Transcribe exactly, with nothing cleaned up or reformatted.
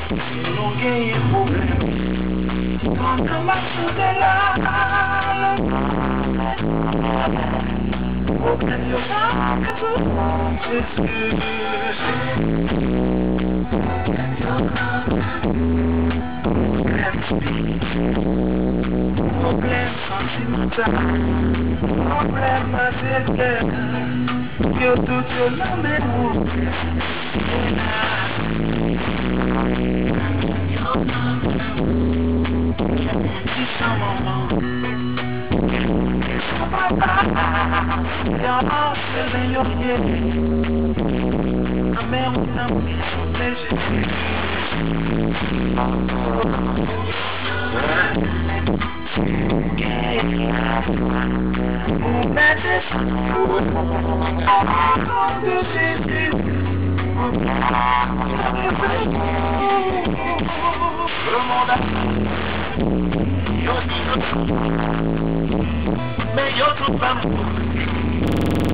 Nou genyen pwoblèm. Pandan m ap chante la, pwoblèm yo pa rezoud. Pwoblèm, pwoblèm santimantal, pwoblèm materyèl. Yo tout yo nan men nou. Ti chan manman. Ti chan papa. Se anba sèl men yo ye. Nan men ou nan men Jezi. Yo di yo tout, men yo tout pa m.